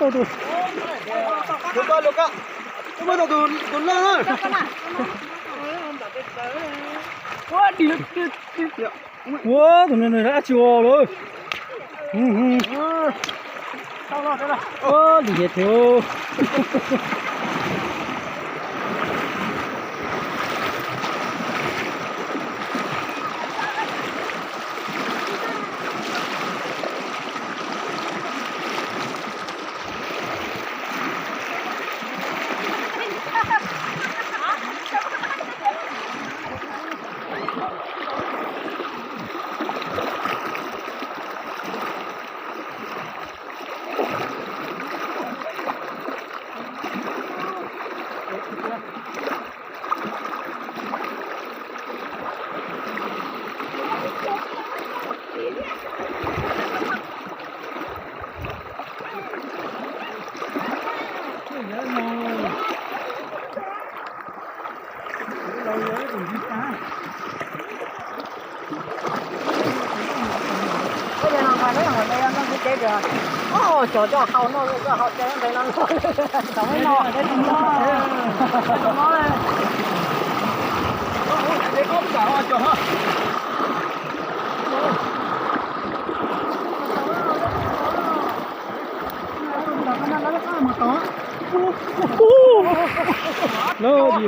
Tau tus. Tus ko, tus ko. Tus ko, tus, tus loj na. Ua tus no nws dab tsi ua lawm. Ua tus yej thiab. Cov coj hau no, coj hau cov npe no. Lawm,